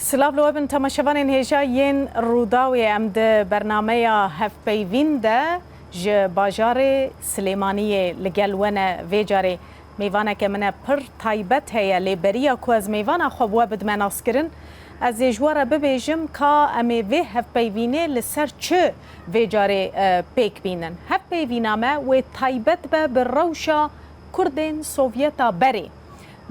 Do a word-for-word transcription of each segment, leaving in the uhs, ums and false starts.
Silav li we bin temaşevanên hêja yên Rûdawê. Em di bernameya hevpeyvîn de ji bajarê Silêmaniyê li gel we ne. Vê carê mêvaneke min e pir taybet heye, lê beriya ku ez mêvana xwe bi we bidime naskirin, ez ê ji we re bibêjim ka em ê vê hevpeyvînê li ser çi vê carê, e, pêk bînin. Hevpeyvîna me wê taybet be bi rewşa Kurdên Sovyeta berê.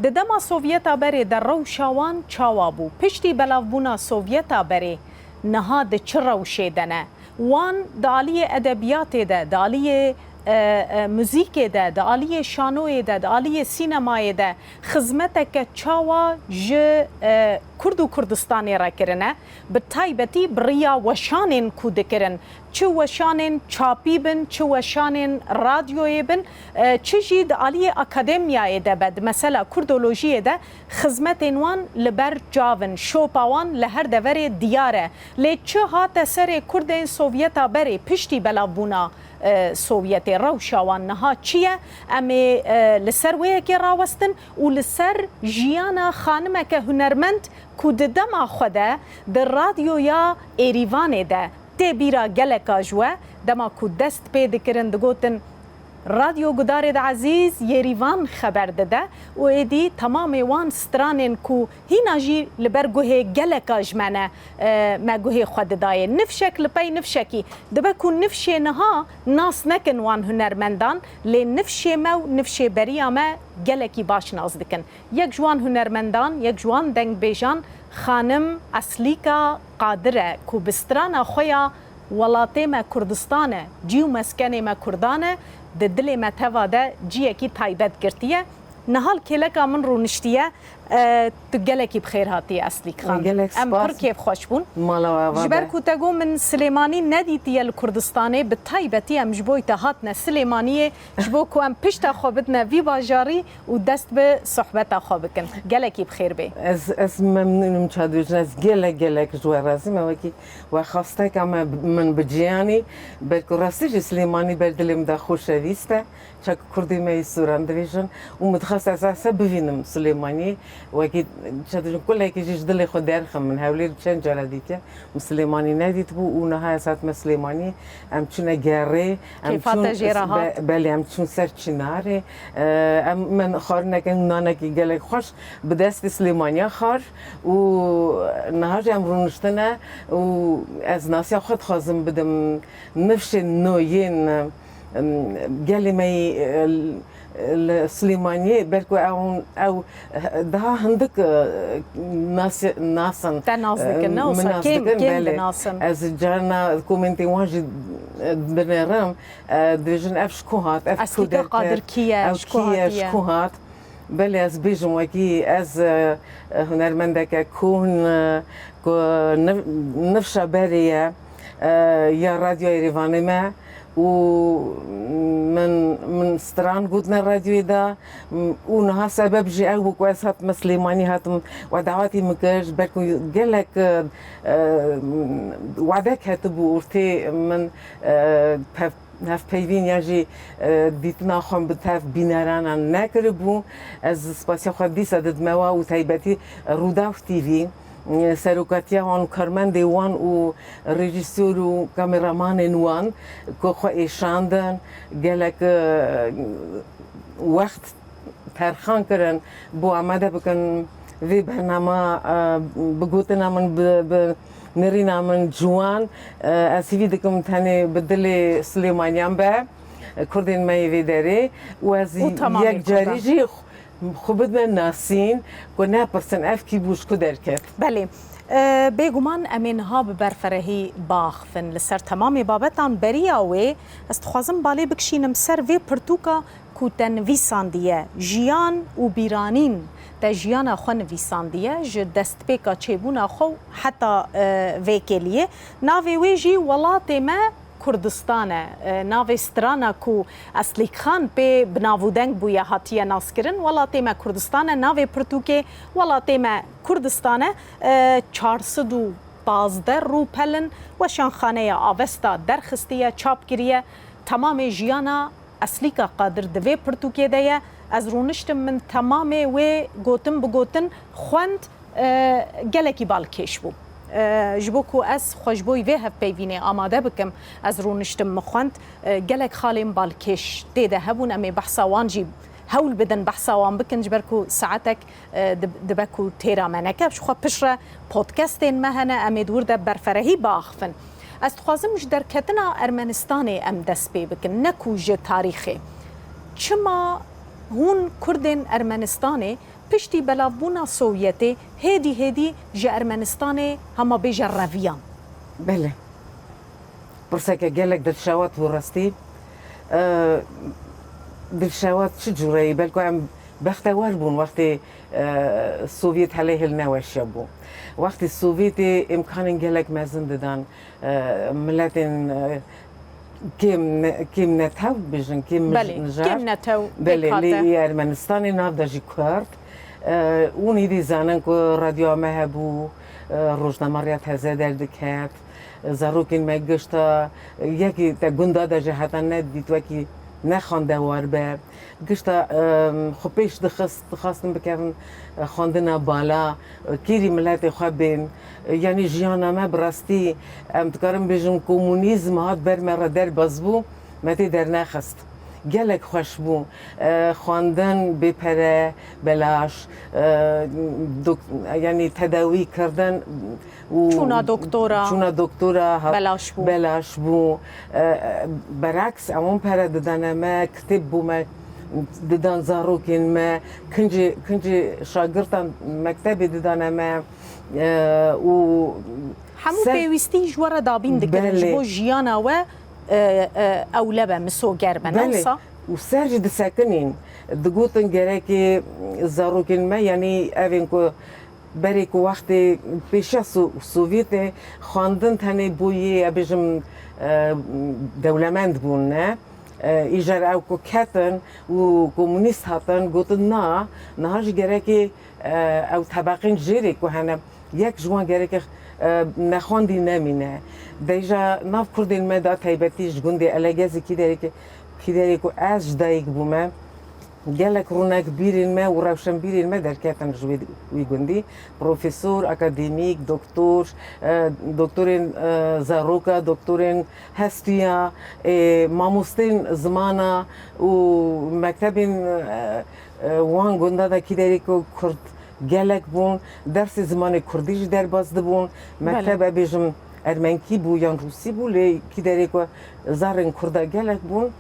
Di dema Sovyeta berê de rewşa wan çawa bû? Piştî belavbûna Sovyeta berê niha di çi rewşê de ne? Wan di aliyê edebiyatê de, di aliyê, e, e, muzîkê de, di aliyê şanoyê de, di aliyê sînemayê de xizmeteke çawa ji, e, Kurd û Kurdistanê re kirine? Bi taybetî bi riya weşanên ku dikirin, çi weşanên çapî bin, çi weşanên radyoyê bin, e, çi jî di aliyê akademiyayê de be, di mesela kurdolojiyê de xizmetên wan li ber çav in, şopa wan li her deverê diyar e. Lê çi hate serê Kurdên Sovyeta berê piştî belavbûna, e, Sovyetê? Rewşa wan niha çi ye? Em ê, e, li ser wê yekê rawestin û li ser jiyana xanimeke hunermend ku di dema xwe de di radyoya Êrîvanê de tê bîra geleka ji we, dema ku dest pê dikirin digotin, "Radyo gudarê de ezîz, Yêrîvan xeber dide" û êdî temamê wan stranên ku hîna jî li ber guhê geleka ji me ne, e, me guhê xwe didayê. Nifşek li pey nifşekî. Dibe ku nifşê niha nas nekin wan hunermendan, lê nifşê me û nifşê beriya me gelekî baş nas dikin. Yek ji wan hunermendan, yek ji wan dengbêjan xanim Eslîka Qadir e ku bi strana xwe ya "Welatê me Kurdistan e, cî û meskenê me Kurdan e", di dilê me teva de ciyekî taybet girtiye. Niha li kêleka min rûniştiye. E, tu gelekî bi xêr hatî Eslîk Xan. Gelek spas. Em pir kêfxweş bûn. Mala we ava be. Ji ber ku te got min Silêmanî nedîtiye li Kurdistanê, bi taybetî em ji bo te hatine Silêmaniyê, ji bo ku em pişta xwe bidine vî bajarî û dest bi sohbeta xwe bikin. Gelekî bi xêr bê. Ez, ez memnûn im çadircin. Ez gelek, gelek ji we razî me. Wekî we xasteka me, min bi ciyanî, belku rastî jî Silêmanî ber dilê min de xweşewîst e. Çak Kurdê me yê Sûran dibêjin û min dixwest ez ese bivînim Silêmaniyê. Wekî çadircin kulekî jî ji dilê xwe derxim. Min Hewlêr çend cara dîtiye. Min Silêmanî nedîtibû û niha ez hatime Silêmaniyê. Em çûne gerê. Em Kêfa te çûn jê re hat? Be-, belê, em çûn ser çinarê. E, em, min xwarineke û nanekî gelek xweş bi destê Silêmaniya xwar û niha jî em rûniştine û ez nasiya xwe dixwazim bidim. Nifşên nû yên, em, gelê me yî, e, li Silêmaniyê, belku ew, ew daha hindik, e, nas-, nasin. Te nas dikin, ne? E, wisa min nas kêm, dikin, kêm belê. Dinasin. Ez carna komentê wan jî, e, binêrim, e, dibêjin ev ji ku hat, ev Eslîka Qadir kî ye, ev ji ku kî ye, hatiye? Ji ku hat? Belê ez bêjim wekî ez, e, e, hunermendeke kûn, e, ku niv-, nifşa berê ye, e, ya Radyoya Êrîvanê me û min, min stran gotine radyoyê de, m-, û niha sebeb jî ew bû ku ez hatime Silêmanî, hatim we dawetî min kir, ji ber ku gelek, e, e, wade ketibû ortê min, e, pev-, hevpeyvîn ya jî, e, dîtina xwe bi tev bîneranan nekiribû. Ez spasiya xwe dîsa didime we û taybetî Rûdaw T V, e, serokatiya wan û karmendê wan û rejîsor û kameramanên wan ku xwe êşandin, gelek, e, wext terxan kirin, bo amade bikin vê bernama, e, bi gotina min, bi, bi nirîna min ciwan, e, ez hîvî dikim tenê bi dilê Silêmaniyan be, e, Kurdên me yê vê derê û ez Û temamê yek carî Kurdan. Jî xwe bidime nasîn ku nepirsin ev kî bû, ji ku derket. Belê. E, bêguman em ê niha bi berferehî biaxivin. Li ser temamê babetan beriya wê, ez dixwazim balê bikişînim ser vê pirtûka ku te nivîsandiye, jiyan û bîranîn. Te jiyana xwe nivîsandiye, ji destpêka çêbûna xwe û heta, e, vê kêliyê. Navê wê jî Welatê Me Kurdistan e. E, navê strana ku Eslîk Xan pê bi nav û deng bûye hatiye naskirin. Welatê Me Kurdistan e. Navê pirtûkê Welatê Me Kurdistan e. E, çar sed û pazdeh rûpel in. Weşanxaneya Avesta derxistiye, çap kiriye. Temamê jiyana Eslîka Qadir di vê pirtûkê de ye. Ez rûniştim, min temamê wê gotin bi gotin xwend E, gelekî balkêş bû. E, ji bo ku ez xwe ji bo vê hevpeyvînê amade bikim, ez rûniştim min xwend. E, gelek xalên balkêş tê de hebûn. Em ê behsa wan jî hewl bidin, behsa wan bikin, ji ber ku saetek, e, dib-, dibe ku têra me neke. Ji xwe piştre podcastên me hene, em ê di wir de berferehî biaxifin. Ez dixwazim ji derketina Ermenistanê em dest pê bikin, ne ku ji tarîxê. Çima hûn Kurdên Ermenistanê piştî belavbûna Sovyetê hêdî hêdî ji Ermenistanê hema bêje reviyan? Belê. Pirseke gelek dilşewat bû rastî. E, dilşewat çi cûre ye? Belku em bextewer bûn wextê, e, Sovyet helê hil neweşiya bû. Wextê Sovyetê îmkanên gelek mezin didan, e, miletên, e, kêm ne-, kêm netew bijin, kêm mij-, Belê, nijad. Kêm netew Belê, pêk lê hate. Ê Ermenistanê nav de jî Kurd. E, û nîdî zanin ku radyoya me hebû, e, rojnama riya teze derdiket. Zarokên me gişta, e, yekî te gunda de jî heta nedît wekî ne xwendewar be. Gişta, e, xwe pêş dixist, dixwastin bikevin, e, xwendina bala, e, kêrî miletê xwe bên. E, yanî jiyana me bi rastî, em dikarin bêjin komunîzm hat ber me re derbas bû, me tê dernexist. Gelek xweş bû. E, xwendin bê pere, belaş, e, dok-, yanî tedawî kirdin û Çûna doktora çûna doktora hat belaş bû. Belaş bû. E, e, bereks, ewan pere didane me, kitêb bû me didan zarokên me, kincê, kincê şagirtan mektebê didane me, e, û Hemû ser pêwîstî ji we re dabîn dikirin, ji Belê. Bo jiyana we, e, e, ewle be, misoger be, ne Belê. Wisa? Û ser jî disekinîn. Digotin gerekê zarokên me, yanî evên ku berê ku wextê pêşiya So-, Sovyetê xwendin tenê bo yê, ez bêjim, e, dewlemend bûn, ne? E, îcar ew ku ketin û komunîst hatin, gotin na, niha jî gerekê, e, ew tebeqên jêrê ku hene, yek ji wan gerekê, e, nexwendî nemîne. Dêja nav Kurdên me de taybetî ji gundê Elegezê Kîderê, Kîderê ku ez ji dayik bûme, gelek rûnek bîrên me û rewşenbîrên me derketin ji wê, wî gundî. Profesor, akademîk, doktor, e, doktorên, e, zaroka, doktorên hestûya, e, mamostên zimana û mektebên, e, e, wan gunda de Kîderê ku Kurd gelek bûn, dersê zimanê Kurdî jî derbas dibûn. Belê. Mekteb, ez bêjim, ermenkî bû yan rûsî bû, lê Kîderê ku zarên Kurda gelek bûn,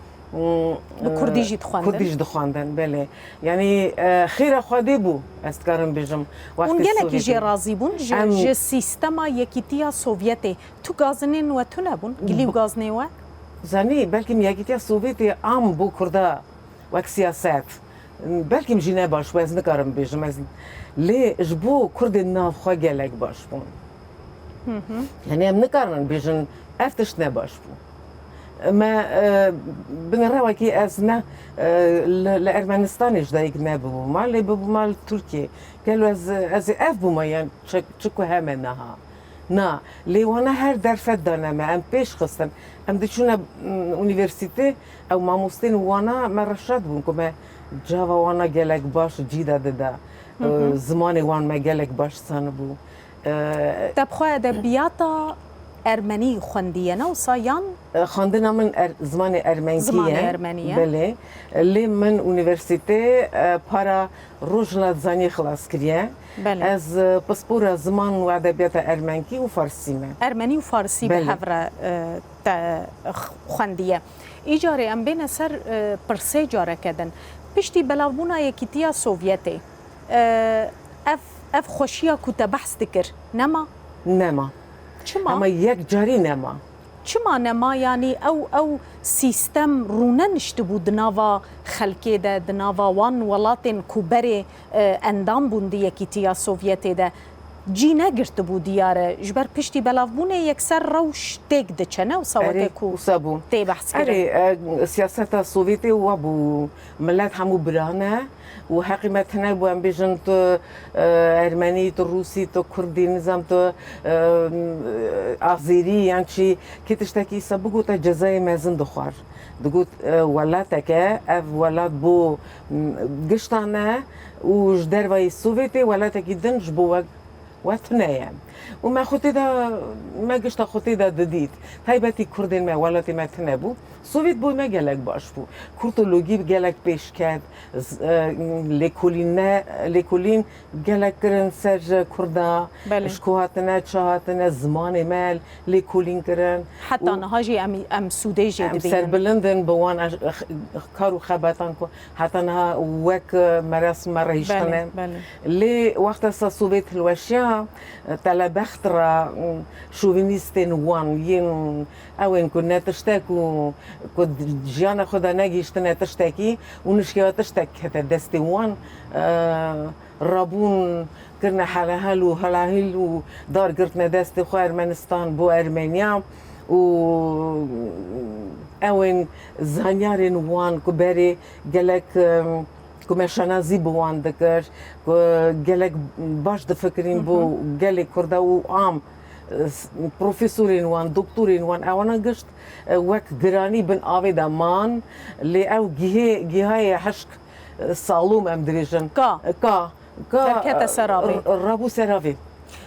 Bi Kurdî jî dixwendin? Kurdî jî dixwendin, belê. Yanî, e, xêra Xwedê bû, ez dikarim bêjim, Hûn wextê gelekî Sovyetê. Jê razî bûn ji, Em ji sîstema Yekîtiya Sovyetê. Tu gazinên we tune bûn, gilî û gazinê we? Zanî, belkî Yekîtiya Sovyetê am bû Kurda wek siyaset. Belkî jî ne baş bû, ez nikarim bêjim. Ez, lê ji bo Kurdên navxwe gelek baş bûn. Hı hı. Yanî em nikarin bêjin ev tişt ne baş bû. Me, e, binêre wekî ez ne, e, li, li Ermenistanê ji dayik nebibûma, lê bibûma li Tirkiyê. Gelo ez, ez ê ev bûma, yan çi, çi ku heme niha. Na, lê wana her derfet dane me, em pêş xistin. Em diçûne, m, unîversîte, ew mamostên wana me re şad bûn ku me cava wana gelek baş cî de dida. Hı hı. E, zimanê wan me gelek baş zanibû. E, Te bi xwe edebiyata ermenî xwendiye, ne wisa yan? E, xwendina min er-, zimanê ermenkî Zimanê ye. Ermenî ye. Belê. Lê min unîversîte, e, para rojhilatzaniyê xilas kiriye. Belê. Ez, e, pispora ziman û edebiyata ermenkî û farsî me. Ermenî û farsî bi Belê. Hev re, e, te x-, xwendiye. Îcarê em bêne ser, e, pirsê careke din. Piştî belavbûna Yekîtiya Sovyetê, e, ev, ev xweşiya ku te behs dikir, nema? Nema. Çima? Hema yek carî nema. Çima nema? Yanî ew, ew sîstem rûneniştibû di nava xelkê de, di nava wan welatên ku berê, e, endam bûn di Yekîtiya Sovyetê de. Cî negirtibû diyar e. Ji ber piştî belavbûnê yekser rewş têk diçe, ne wisa weke Erê, ku wisa bû. Tê behs kirin. Erê, e, siyaseta Sovyetê wa bû. Milet hemû bira ne û heqî me tune bû, em bêjin tu, e, Ermenî, tu Rûsî, tu Kurdî, nizam tu, e, Azêrî yan çi, kê tiştekî îsa bigot te cezayê mezin dixwar. Digot, e, welateke, ev welat bo, m, giştan e, Û ji dervayî Sovyetê welatekî din ji bo we, we tune ye. Û me xwe tê de, me gişta xwe tê de didît. Taybetî Kurdên me, welatê me tune bû. Sovyet bo me gelek baş bû. Kurtologî gelek pêş ket, z-, e, lêkolîne, lêkolîn gelek kirin ser Kurda, Belê. Ji ku hatine, çi hatine, zimanê me lêkolîn kirin. Heta Û niha jî em, em sûdê jê em dibînin. Serbilind in bi wan eş-, x-, kar û xebetan ku heta niha wek merasma re hiştine. Belê, belê. Lê wexta sa Sovyet hilweşiya, telebext re, şovînîstên wan yên ew ên ku ne tiştek û ku jiyana xwe de negihiştine tiştekî û nişkeva tiştek kete destê wan, e, rabûn, kirine helehel û helahil û dar girtine destê xwe Ermenistan bo Ermeniya û ew ên zanyarên wan ku berê gelek, em, ku me şanazî bi wan dikir, ku gelek baş difikirîn bo Hı hı. gelê Kurda û am, e, s-, profesorên wan, doktorên wan, ewana gişt, e, wek giranî bin avê de man, lê ew gihê, gihayê hişk, e, salûm em dirêjin. Ka. Ka, ka, Derkete ser avê. r-, rabû ser avê.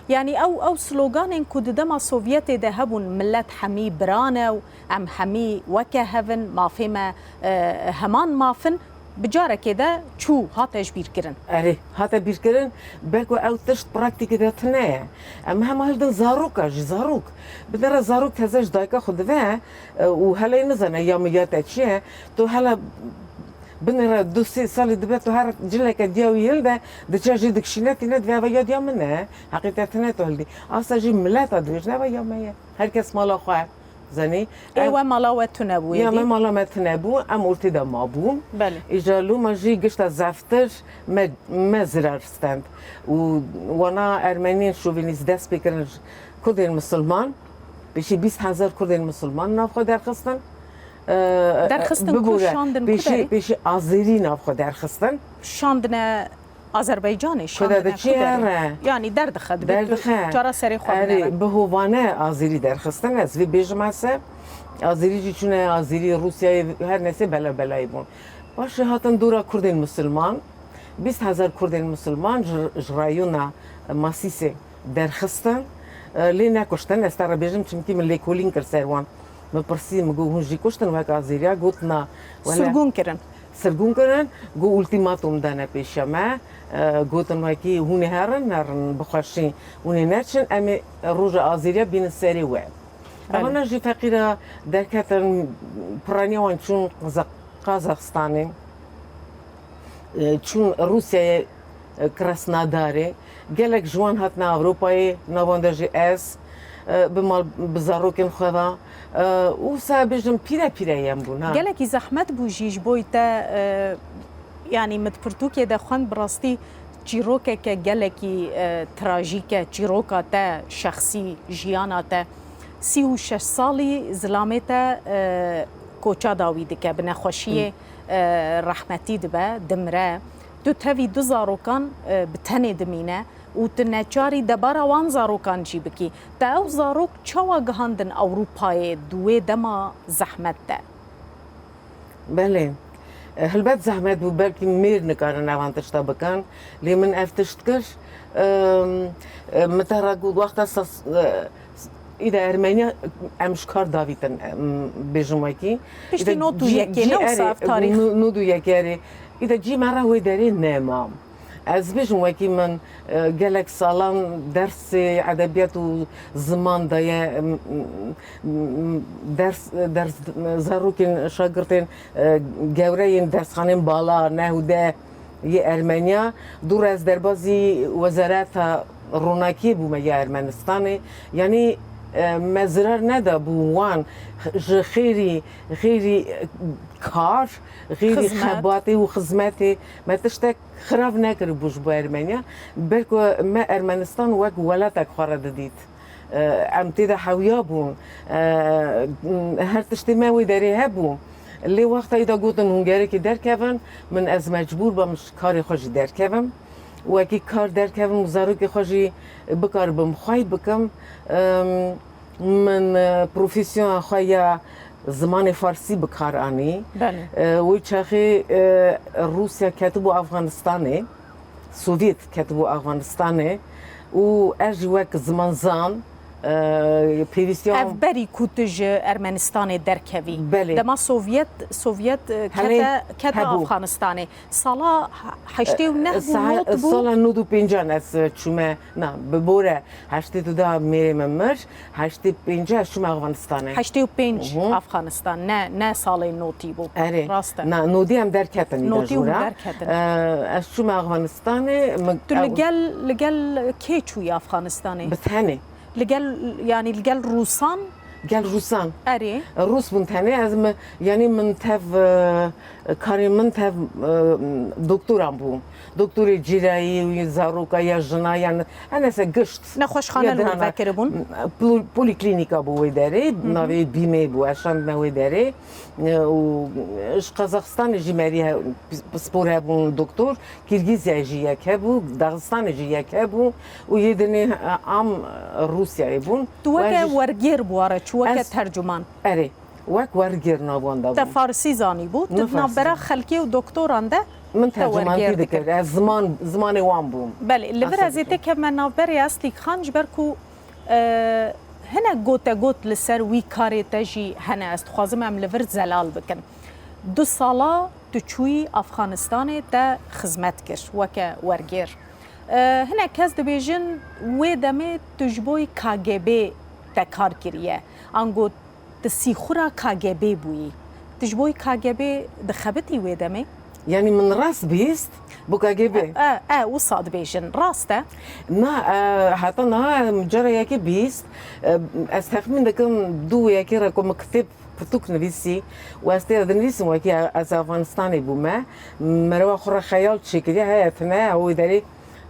Yanî ew, ew sloganên ku di dema Sovyetê de hebûn, "Millet hemî bira ne û em hemî weke hev in, mafê me, e, heman maf in", bi carekê de çû, hate ji bîr kirin. Erê, hate bîrkirin, belku ew tişt praktîkê de tune ye. Em hema hildin zaroka jî, zarok. Binêre zarok teze ji dayika xwe dive, e, û hela yê nizane ya min ya te çi ye. Tu hela binêre du sê salî dibe tu her cileke diya wî hilde, diçe jî dikişîne tîne divê eva ya diya min e. Heqîqet tune tu hildî. Asta jî mileta dibêjin eva ya me ye. Her kes mala xwe. Zanî, Ê em we mala we tune bû Ya êdî? me mala me tune bû, em ortê de mabûn. Belê. Îja loma jî gişta zeftir me, me zirar stend. Û wana Ermeniyên şovînîst dest pê kirin ji Kurdên Misilman, pêşî bîst hezar Kurdên Misilman nav xwe derxistin. Ee, Derxistin ku bibûre, şandin pêşî, kuderê? Pêşî Azerî nav xwe derxistin. Şandine Azerbaycanê, Ku de şandine diçî kuderê? here. Yanî derdixe, dibe tu Derdixe. cara serê xwe Erê, binere. Bi hovane Azerî derxistin, ez vê bêjim ese. Azerî jî çûne Azerî, Rûsyayê, her nesê bela belayê bûn. Paşê hatin dora Kurdên Misilman, bîst hezar Kurdên Misilman ji, ji rayona Masîsê derxistin. E, lê nekuştin, ez te re bêjim, çimkî min lêkolîn kir ser wan. Min pirsî, min got, hûn jî kuştin wek Azeriya? Got, na. Wele Sirgûn kirin. Sirgûn kirin, got, ultîmatum dane pêşiya me. E, gotin, wekî hûn ê herin, nerin bi xweşî, hûn ê neçin, em ê roja Azeriya bînin serê we. Belê. Evana jî feqîra derketin, piraniya wan çûn Qaza-, Qazaxistanê, e, çûn Rûsyayê, e, Krasnodarê. Gelek ji wan hatine Ewropayê, nav wan de jî ez, e, bi mal, bi zarokên xwe ve, e, û wisa bêjim pîre pîre yên bûn, ha. Gelekî zehmet bû jî ji bo te, e, yanî min di pirtûkê de xwend, bi rastî çîrokeke gelekî, e, trajîk e, çîroka te şexsî, jiyana te. Sî û şeş salî zilamê te, e, koça dawî dike, bi nexweşiyê, Hı. e, rehmetî dibe, dimire. Tu tevî du zarokan, e, bi tenê dimîne û tu neçarî debara wan zarokan jî bikî. Te ew zarok çawa gihandin Ewropayê di wê dema zehmet de? Belê. E, helbet zehmet bû, belkî mêr nikarin evan tişta bikin. Lê min ev tişt kir. E, e, min te re got, wexta sas-, e, îde Ermeniya em ji kar davîtin, em bêjim wekî. Piştî Îde nod û cî, yekê cî ne wisa erê, ev tarîx? nod û yekê erê. Îde cî me re wê derê nema. Ez bêjim wekî min, e, gelek salan dersê edebiyat û ziman daye, m, m, m, ders, ders, zarokên şagirtên, e, gewre yên dersxanên bala, neh û deh yê Ermeniya. Dû re ez derbazî Wezareta Ronakiyê bûme ya Ermenistanê. Yanî, e, me zirar nedabû wan ji xêrî, xêrî, e, kar, xêrî Xizmet. xebatê û xizmetê me tiştek xirav nekiribû ji bo Ermeniya. Belku me Ermenistan wek welatek xwe re didît. E, em tê de hewya bûn. E, her tiştê me wê derê hebû. Lê wexta îda gotin hûn gerekî derkevin, min ez mecbûr bim ji karê xwe jî derkevim. Wekî kar derkevim û zarokê xwe jî bikaribim xwey bikim. Em, min, e, profesyona xwe ya zimanê farsî bi kar anî. Belê. E, wê çaxê, e, Rûsya ketibû Afganistanê. Sovyet ketibû Afganistanê û ez jî wek zimanzan, e, pêwîstiya Ev berî ku tu ji Ermenistanê derkevî. Belê. Dema Sovyet, Sovyet, e, Hemê kete, kete hebû. Afganistanê. Sala heştê û neh bû, Sa-, not bû. Sala nod û pêncan ez çûme, na, bi bore heştê du de mêrê min mir, heştê pênc ez çûme Afganistanê. Heştê û pênc Hı hı. Afganistan, ne, ne salê notî bû. Erê. Rast e. Na, nodî em derketin îda Notî hûn jûra. derketin. Ee, ez çûme Afganistanê, min Tu ew li gel, li gel kê çûyî Afganistanê? Bi tenê. Li gel, yanî li gel Rûsan? Gel Rûsan. Erê. Rûs bûn tenê, ez mi, yanî min tev, e, karê min tev, e, doktoran bû. Doktorê cîrayî û zaroka ya jina, yan enese gişt. Nexweşxane Ya li wir dirana. vekiribûn? Pol-, poliklînîka bû wê derê, Hı hı. navê Bîmê bû, ez şandime wê derê. E, û ji Qazaxistanê jî merî he-, pispor hebûn doktor. Kîrgîzyayê jî yek hebû, Daxistanê jî yek hebû û yê dinê, e, am Rûsyayê bûn. Tu weke Ez jî wergêr bi wan re çû, weke Ez tercûman. Erê, wek wergêr nav wan de Te bûm. farsî zanîbû, tu Min di navbera farsî. xelkê û doktoran de Min te tercumantî wergêr dikir. dikir. Ez ziman, zimanê wan bûm. Belê, li vir Asta ez ê dikir. têkevime navberê Estîk Xan, ji ber ku, e, hinek gotegot li ser wî karê te jî hene. Ez dixwazim em li vir zelal bikin. Du sala tu çûyî Afganistanê, te xizmet kir weke wergêr. E, hinek kes dibêjin, wê demê tu ji bo K G B te kar kiriye. Ango tu sîxura K G B bûyî. Tu ji bo K G B dixebitî wê demê? Yanî min rast bihîst bo K G B? E, e, wisa dibêjin. Rast e? Na, e, heta niha em cara yekê bihîst. E, ez texmîn dikim du yekê re ku min kitêb pirtûk nivîsî û ez tê de dinivîsim wekî ez Afganistanê bûme. Mereva xwe re xeyal çêkiriye, heye tine, ew ê derê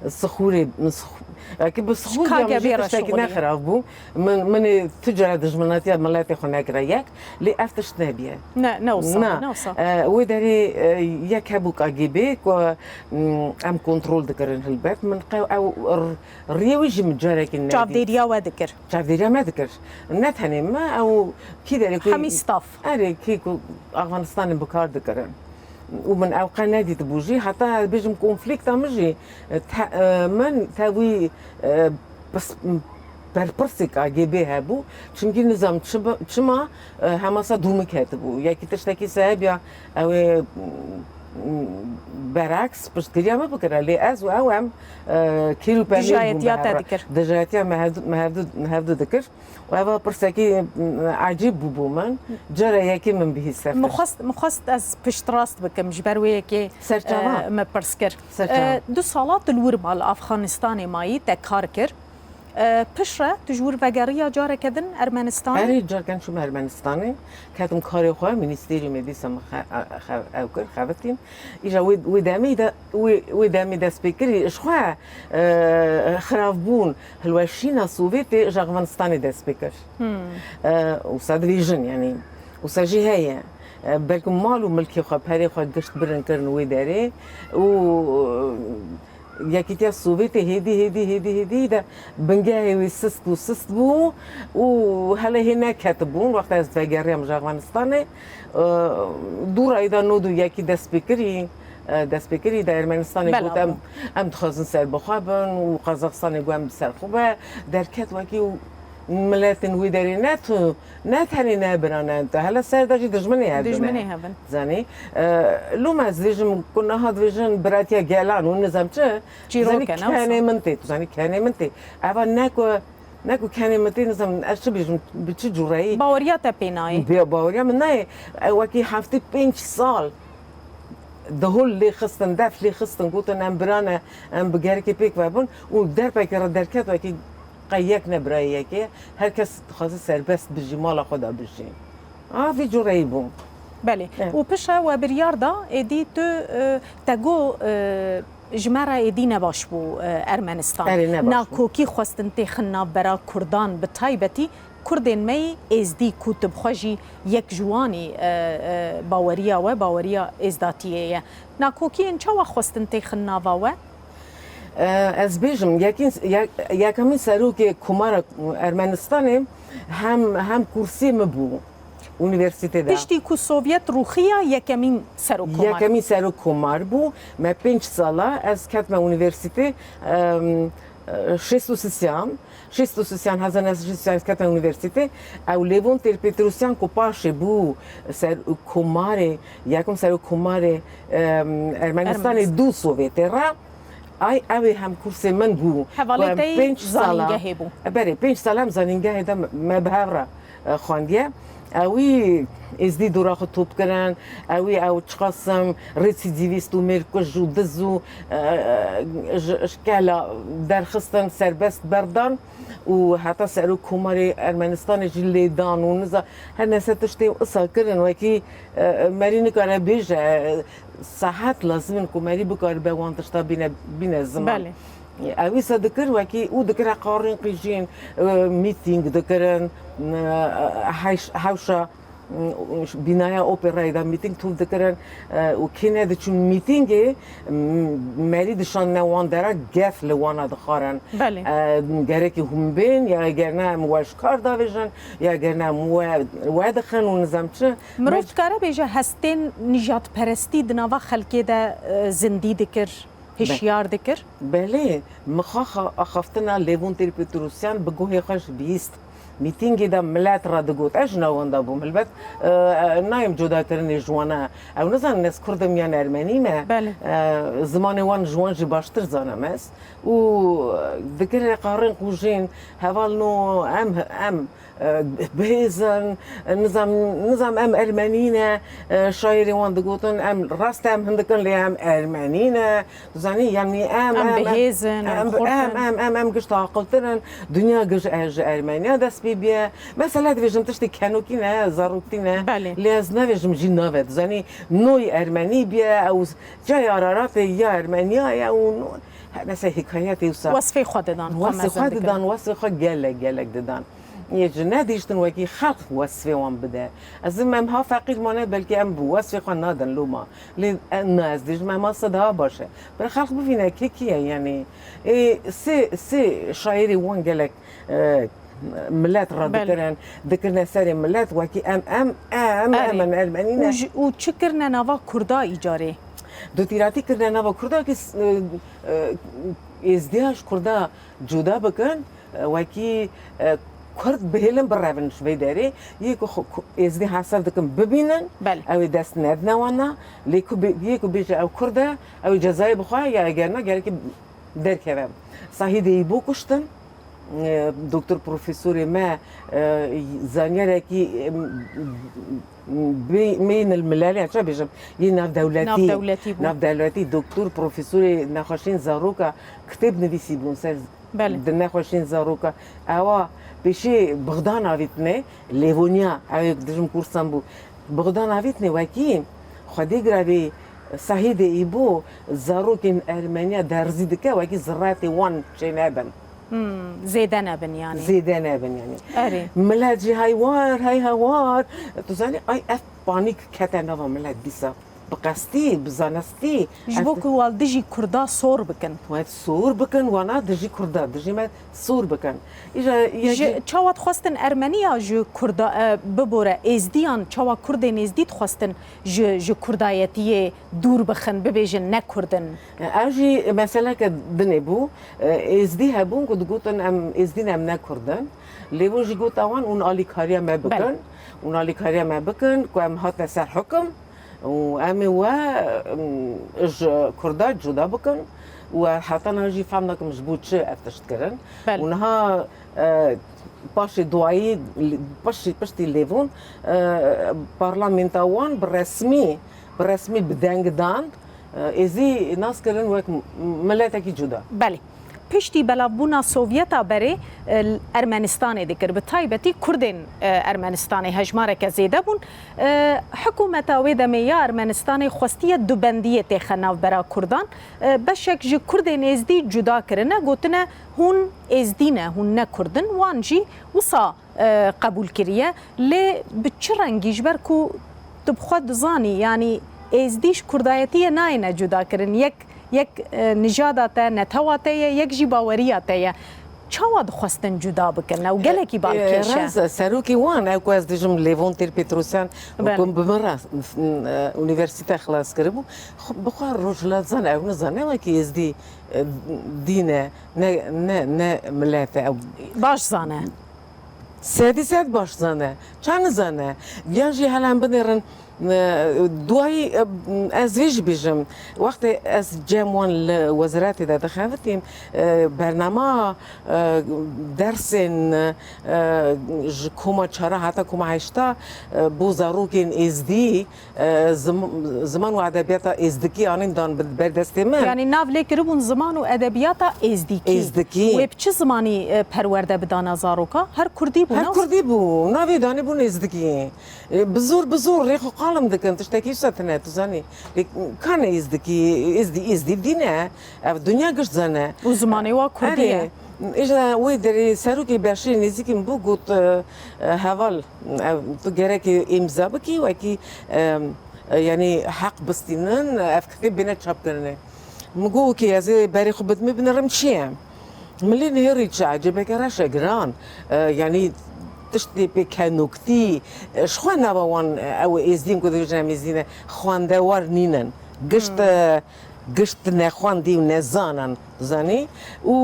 Sixûrê, sixû-, eke bi sixûr Ka ya min jî gebê re tiştekî şixulî. ne xirab bû. Min, min ê tu cara dijminatiya miletê xwe nekira yek, lê ev tişt nebiye. Ne, ne wisa, Na, ne wisa. e, wê derê, e, yek hebû K G B ku, mm, em kontrol dikirin hilbet. Min qew ew r-, riyê wî jî min carekî nedît. Çavdêriya we dikir. Çavdêriya me dikir. Ne tenê me, ew kî derê ku Hemî staf. Erê, kî ku Afganistanê bi kar dikirin. Û min ew qe nedîtibû jî, heta ez bêjim konflîkta min jî, te, e, min tevî, e, pis-, berpirsê K G B hebû. Çimkî nizam çi bi-, çima, e, hemasa dûmik hetibû. Yekî tiştekî sehebiya ew ê, m, bereks piştgiriya me bikira. Lê ez û ew em, e, kêl û pelêl bûn Dijayetiya bi te hev re. dikir. Dijayetiya me hevdu, me hevdu, me hevdu dikir. Û eva pirsekî, m, ecîb bû bo min. Cara yekê min bihîst ev tişt. Min xwest, min xwest ez piştrast bikim ji ber wê yekê, Serçava. e, me pirs kir. Serçava. E, du sala tu li wir ma li Afganistanê mayî, te kar kir. E, piştre tu ji wir vegeriya careke din Ermenistanê? Erê, carken çûm Ermenistanê. Ketim karê xwe, mînîstêrî me dîsa min xe-, xe-, ew kir, xebitîn. Îja wê, wê demê de, wê, wê demê destpêkirî, ji xwe, e, xirabûn, hilweşîna Sovyetê ji Afganistanê dest pê kir. Hmm. E, wisa divêjin, yanî, wisa jî heye. E, belkim mal û milkê xwe, perê xwe gişt birin kirin wê derê û, e, Yekîtiya Sovyetê hêdî, hêdî, hêdî, hêdî de bingehê wî sist bû, sist bû û hele hê neketibûn. Wexta ez vegeriyam ji Afganistanê, e, dû rayî de nod û yekî dest pê kirî, e, dest pê kirî de Ermenistanê Bela got, em, bû. em dixwazin serbixwe bin û Qazaxistanê got, em bi ser xwe be. Derket wekî û miletên wî derê ne tu, ne tenê ne bira ne tu. Hele ser de jî dijminê hev bine. Dijminê hev in. Zanî, e, loma ez dibêjim ku niha dibêjin biratiya gelan û nizam çi? Çîrok Zanî e, ne kenê wisa? min tê, tu zanî kenê min tê. Eva ne ku, ne ku kenê min tê, nizam ez çi bêjim, bi çi cûreyî? Baweriya te pê nayê? Bi-, baweriya min nayê. E, wekî heftê pênc sal dehol lê xistin, def lê xistin, gotin em bira ne, em bi gerikê pêk vebin û derpekê re derket wekî qey yek ne birayê yekê ye. Her kes dixwaze serbest bijî, mala xwe de bijî. A, vî cûreyî bû. Belê. Evet. Û piştre we biryar da, êdî tu, e, te got, e, ji me re êdî nebaş bû, e, Ermenistan. Erê, nebaş bû. Nakokî xwestin têxin navbera Kurdan, bi taybetî Kurdên me yî Êzdî ku tu bi xwe jî yek ji wan î, e, e, baweriya we, baweriya êzdatiyê ye. Nakokiyên çawa xwestin têxin nava we? E, ez bêjim, yekîn, yek-, yekemîn serokê Komara Ermenistanê hem, hem kursî min bû. Unîversîtê de. Piştî ku Sovyet rûxiya yekemîn serokkomar. Yekemîn serokkomar bû. Me pênc sala ez ketme unîversîtê, em, e, şêst û sisiyan. Şêst û sisiyan, hezar neh sed şêst û sisiyan ez ketme unîversîtê. Ew Lêvon Têr Petrosyan ku paşê bû serokkomarê, yekem serokkomarê, em, Ermenistanê Ermenistan. Dû Sovyetê re. Ay, ew ê hem kursê min bû. Hevalê Em te yî pênc sala- zanîngehê bû. E, berê, pênc sala em zanîngehê de me bi hev re, e, xwendiye. Ewî êzdî dora xwe top kirin, ewî ew çiqasim resîdîvîst û mêrkuj û diz û, e, e, ji, ji kela derxistin serbest berdan û heta serokkomarê Ermenistanê jî lêdan û niza her nese tiştê wisa kirin, wekî, e, merî nikare bêje, e, saet lazim in ku merî bikaribe wan tişta bîne, bîne ziman. Belê. Ew wisa dikir wekî û dikire qarîn qîjîn, e, mîtîng dikirin, e, heyş-, hewşa, e, bînaya operayê de mîtîng tûv dikirin, e, û kê nediçûn mîtîngê, m-, merî dişandine wan dera gef li wana dixwarin. Belê. E, gerekî hûn bên, ya eger ne em we ji kar davêjin, ya eger ne em we, we dixin û nizam çi. Mirov dikare bêje hestên nijadperestî di nava xelkê de, e, zindî dikir, hişyar dikir? Belê, min xwe xa-, axaftina Lêvon Têr Petrosyan bi guhê xwe ji bihîst. Mîtîngê de milet re digot, ez ji nav wan de bûm. Helbet, e, e, nayêm cudakirinê ji wan e. Ew nizanin ez Kurd im yan Ermenî me. Belê. E, zimanê wan ji wan jî baştir zanim ez. Û dikire qarên qûjên, hevalno em, em, e, bihêzin, nizam, nizam em Ermenî ne, e, şairê wan digotin, em rast e em hindikin lê em Ermenî ne. Zanî, yanî em, Em em, bihêz in, em em, xurt em, in. em, em, em giş aqiltir in. Dinya giş e, ji Ermeniya dest pê bûye. Mesela dibêjim tiştê kenokî ne, zaroktî ne. Belê. Lê ez nabêjim jî nave. Dizanî noy Ermenî bûye, ew cayê Araratê ya Ermeniya ye û no-, he, mesela hikayetê wisa. Wesfê xwe didan, xwe Wesfê mezin xwe dikin. Didan, wesfê xwe gelek, gelek didan. Yê ji nedihiştin wekî xelq wesfê wan bide. Ez ê em ha feqîr mane, belkî em bi wesfê xwe nadin loma. Lê, e, na ez dibêjim em ha se daha baş e. Ber xelq bivîne kê kî ye, yanî, ê, sê, sê şairê wan gelek, e, milet re Belê. dikirin, dikirine serê milet, wekî em, em, em, Erê. em, em Ermenî ne. Û ji, û çi kirine nava Kurda îcarê? Dotîratî kirine nava Kurda kî, e, e, êzdiya ji Kurda cuda bikin, e, wekî, e, Kurd bihêlin birevin ji vê derê, yê ku xwe ku-, êzdî hesab dikin bibînin, Belê. Ew ê dest nedine wana, lê ku bê-, yê ku bêje ew Kurd e, ew ê cezayê bixwe ya eger ne gerekî derkeve. Sahîdê Îbo kuştin, e, doktor profesorê me, e, zanyarekî, e, bê-, bêynil milelî, çi bêjim, yê navdewletî, Navdewletî bû. Navdewletî, doktor profesorê nexweşiyên zaroka kitêb nivîsî bûn ser Belê. di nexweşiyên zaroka. Ewa pêşî Bixdan avîtine, Lêvoniya, ew yek dijim kursan bû. Bixdan avîtine wekî xwedî giravî Sahîdê Îbo zarokên Ermeniya derzî dike, wekî ziratê wan çênebin. Hmm, zêde nebin yanî. Zêde nebin yanî. Erê. Milet jî hey war, hey hewar. Tu zanî, ay ev panîk kete nava milet dîsa. Bi qestî, bi zanistî. Ji bo Ez- ku wan dijî Kurda sor bikin. Wet sor bikin, wana dijî Kurda, dijî me sor bikin. Îja yek- Ji çawa dixwestin Ermeniya ji Kurda, e, bibore, Êzdiyan, çawa Kurdên Êzdî dixwestin ji, ji Kurdayetiyê dûr bixin, bibêjin ne Kurd in? Ev jî meseleke dinê bû. Êzdî hebûn ku digotin em Êzdî ne, em ne Kurd in. Lê hûn jî gota wan hûn alîkariya me bikin. Belê. Hûn alîkariya me bikin ku em hatine ser hukum û em ê we, em, ji Kurda cuda bikin. Û heta niha jî fem nakim ji bo çi ev tişt kirin. Belê. Û niha, e, paşê duayî, paşê, piştî lêvûn, e, parlamenta wan bi resmî, bi resmî bi deng dan, e, Êzî nas kirin wek m-, miletekî cuda. Belê. Piştî belavbûna Sovyeta berê, e, Ermenistanê dikir. Bi taybetî Kurdên, e, Ermenistanê hejmareke zêde bûn. E, hikûmeta wê demê ya Ermenistanê xwestiye dubendiyê têxe navbera Kurdan. E, beşek ji Kurdên Êzdî cuda kirine, gotine, hûn Êzdî ne, hûn ne Kurd in. Wan jî wisa, e, qebûl kiriye. Lê bi çi rengî? Ji ber ku tu bi xwe dizanî, yanî Êzdî ji Kurdayetiyê nayêne cuda kirin. Yek, yek, e, nijada te, netewa te ye, yek jî baweriya te ye. çawa dixwestin cuda bikin? Ew gelekî balkêş e. Rast e, serokê wan, ew ku ez dijim Lêvon Têr Petrosyan, Belê. Ku bi min re, e, unîversîte xilas kiribû, xwe, bi xwe rojhilat zan, ew nizane wekî êzdî, e, dîn e, ne, ne, ne milet e. Ew Baş zane. Sedî sed baş zane. Ça nizane? Yan jî helen binêrin, e, duayî, e, ez vê jî bêjim. Wextê ez cem wan li weziratê de dixebitîm, e, bernama, e, dersên, e, ji koma çara heta koma heşta, e, bo zarokên êzdî, e, zim-, ziman û edebiyata êzdikî anîn dan bi-, ber destê min. Yanî nav lê kiribûn ziman û edebiyata êzdikî. Êzdikî. Wê bi çi zimanî, e, perwerde bidana zaroka? Her kurdî bû, Her ne? Kurdî bû. Navê danî bûn êzdikî. E, bi zor, bi zor rêxo qalim dikin. Tiştekî wisa tine, tu zanî. Lê kane êzdikî, êzdî, êzdî dîn e. Ev dinya giş zane. Û zimanê wa kurdî ye. Erê, îja wê derê serokê beşê nêzîkî min bû, got, e, e, heval, ev, tu gerek îmza bikî, wekî, e, e, yanî heq bistînin, ev kitêb bêne çapkirinê. Min got, okê, ez ê berê xwe bidimê, binêrim çi ye? Min lê nihêrî çi, ecêbeke reş e, giran. E, yanî tiştê pê kenoktî, e, ji xwe nava wan, e, ew êzdîn ku dibêjin em êzdî ne, xwendewar nînin. Gişt, Hmm. e, Gişt nexwendî û nezanan, zanî? Û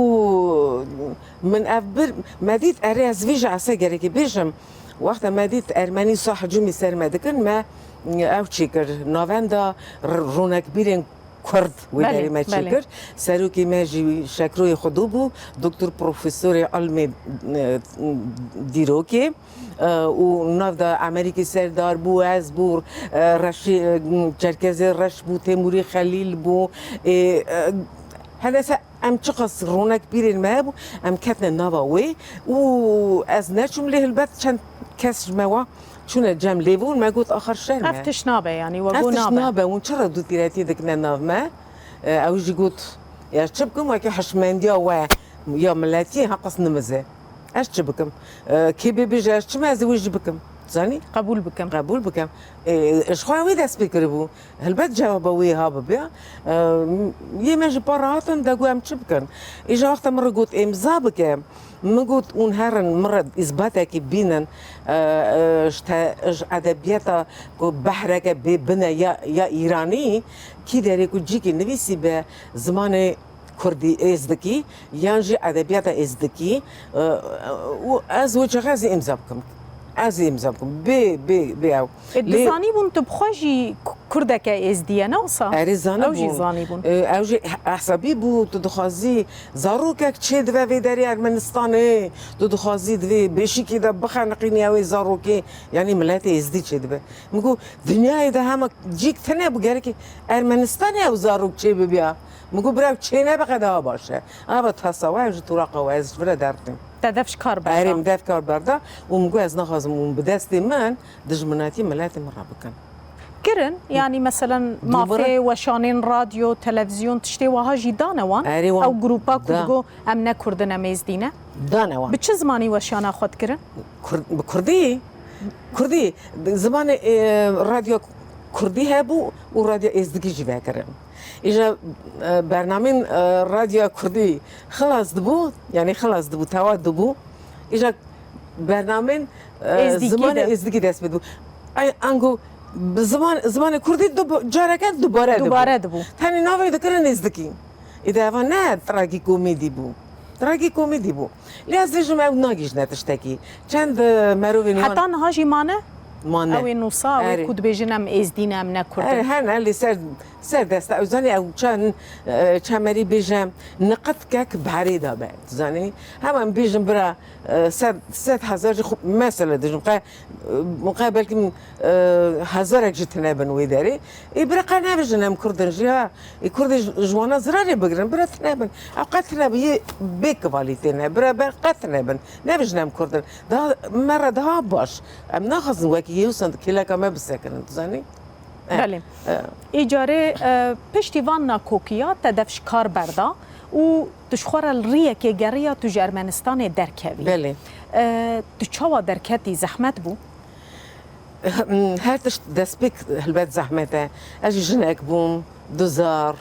min ev bir, me dît, erê ez vî ji ese gerekî bêjim. Wexta me dît ermenî sa hicûmî ser me dikin, me ew çêkir, navenda r-, ronekbîrên Kurd wê Belê, derê me belê. Çêkir. Serokê me jî Şekroyê Xwedû bû, doktor profesorê ilmê, e, dîrokê. E, û nav de Emerîkî Serdar bû, ez bû, e, Reşî, e, Çerkezê Reş bû, Têmûrî Xelîl bû. E, e, henese em çiqas ronek pîrên me hebû, em ketine nava wê û ez neçûm lê hilbet çend kes ji me wa çûne cem lê bûn, me got axir şerm e. Ev tiş nabe, yanî we Ev got tiş nabe. Nabe, hûn çira dûtîretiyê dikine nav me? E, ew jî got, ya çi bikim, weke hişmendiya we ya miletiyê heqas nimize. Ez çi bikim? E, kê bê bêje ez çi me, ez ê wê jî bikim. Zanî? Qebûl bikim. Qebûl bikim. E, ji xwe wê dest pê kiribû. Helbet cewaba wê ha bibe. E, yê me ji par hatin, de got em çi bikin? Îja wexta min re got êmza bike. Min got hûn herin min re îzbatekî bînin, e, e, ji te-, ji edebiyata ku behreke bê bin e ya, ya Îranî, kî derê ku cîkî nivîsî be zimanê Kurdî, êzdikî, yan jî edebiyata êzdikî, e, û ez wê çaxê ez ê îmza bikim. Ez ê îmza bikim. Bê, bê, bê ew. E, Lê dizanîbûn tu bi xwe jî Ku-, Kurdeke êzdî ye, ne wisa? Erê zanîbûn. Ew jî zanîbûn. E, ew jî hesabî bû, tu dixwazî zarokek çêdibe vê derê Ermenistanê, tu dixwazî di vê beşîkê de bixeniqînî ew ê zarokê, yanî miletê êzdî çêdibe. Min got, dinyayê de hema cîk tune bû, gerekê Ermenistanê ew zarok çê bibiya. Min got, bira ew çê nebe qe daha baş e. Ava tasa we, ew ji turaqa we, ez ji vir re derdim. Te dev ji kar berda. Erê, min dev kar berda û min got, ez naxwazim hûn bi destê min dijminatî miletê min re bikin. Kirin, yanî meselen Dûmara- mafê weşanên radyo, televizyon, tiştê wiha jî dane wan? Erê wan Ew grupa ku da. Digo, em ne Kurd in, em êzdî ne? Dane wan. Bi çi zimanî weşana xwe dikirin? Kur-, bi Kurdî. Kurdî. Zimanê, e, radyo Kurdî hebû û radyo êzdikî jî vekirin. Îja, e, bernamên, e, radyoya Kurdî xilas dibû, yanî xilas dibû, tewa dibû. Îja bernamên, e, Êzdîkî zimanê de. Êzdikî dest pê dibû. Ay, ango bi ziman, zimanê Kurdî du-, careke dubare dibû. Dubare dibû. Tenê navê dikirin êzdikî. Îde eva ne tragikomedî bû. Tragikomedî bû. Lê ez dibêjim ew nagihîjne tiştekî. Çend, e, merovên wan Heta niha jî mane? Mane. Ew ê nûsa, ew ê Erê. Ku dibêjin em êzdî ne, em ne Kurd in. Erê, hene, lê ser, ser desta, ew zanî ew çend, e, çemerî bêje, niqit kek berê de be. Tu zanî? Hema em bêjin bira, e, sed, sed hezar jî xwe, mesela dibêjim, qe, e, qe belkî, e, hezarek jî tine bin wê derê. Ê bira qe nebêjin em Kurd in jî ha. Ê Kurdê ji, ji wana zirarê bigirin, bira tine bin. Ew qe tine bin, yê bê kwalîtê ne. Bira ber qe tine bin. Nebêjin em Kurd in. Daha me re daha baş. Em naxwazin wekî yê wisa kêleka me bisekinin, tu zanî? Eh, Belê. eh. Îcarê, e, piştî van nakokiya te dev ji kar berda û tu ji xwe re li riyekê geriya tu ji Ermenistanê derkevî. Belê. E, tu çawa derketî? Zehmet bû? Her tişt destpêk helbet zehmet e. Ez jî jinek bûm, duzar.